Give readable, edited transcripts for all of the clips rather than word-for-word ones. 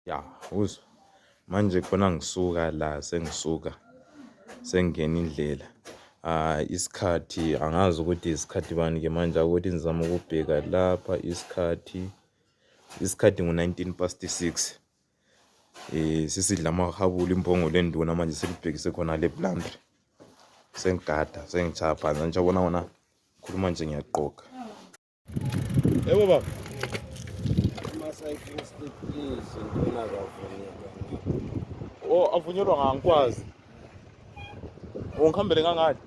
Ya, uzwa. Manje khona ngisuka la sengisuka. Sengena indlela. Isikhathi angazi ukuthi isikhathi bani ke manje ukuthi ngizama ukubheka lapha isikhathi ngo-6:19. Sisidla amahabula imbongolo enduna manje silibhekise khona lePlumtree. Sengigada, sengichapha phansi ngijabona wona. Khuluma nje ngiyaqoqa. Yebo baba. Ama-cycling stick please intona akavunyelwa. Oh, avunyelwa ngangikwazi. Ungihambele ngangani?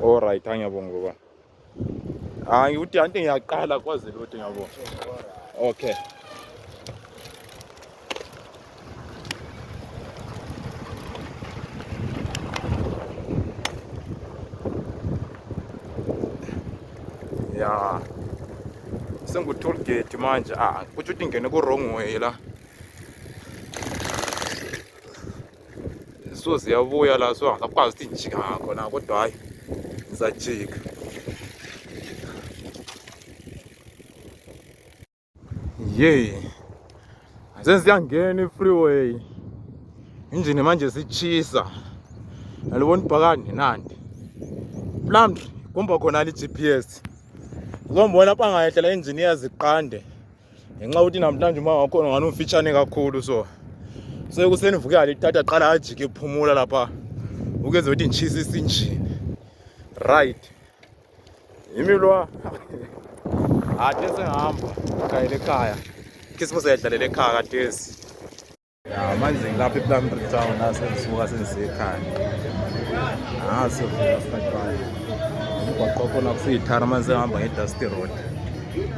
All right, ngiyabonga baba. Hayi uthi anti ngiyaqala kwazi lutho ngiyabonga. Okay. Ya. Sengu-toll gate manje. Kuthi uthi ngene ku wrong way la. So ziyabuya la so angakwazi ukuthi njika khona kodwa hayi ngizajika. Yey. Senziyangena i-freeway. Injini manje sichisa. Alibona ibhakani nandi. Plumtree kumba khona i-GPS. Ngombona lapha ngayehla la injini yaziqande. Ngenxa ukuthi namhlanje uma wakhona ngani umfitshane kakhulu so. Sekuseni vuka lithatha qala ajike ephumula lapha. Ukwenza ukuthi ngichisa isinjini. Right. Imilwa. Ade sengihamba ngayele ekhaya. Kisibuze yadlalela ekhaya kadesi. Ya manje ngilapha ePlumtree town nasengisuka sengisekhaya. Sofika sikhathi bani. Umgwaqo khona kusiyithara manje sehamba ngeDusty Road.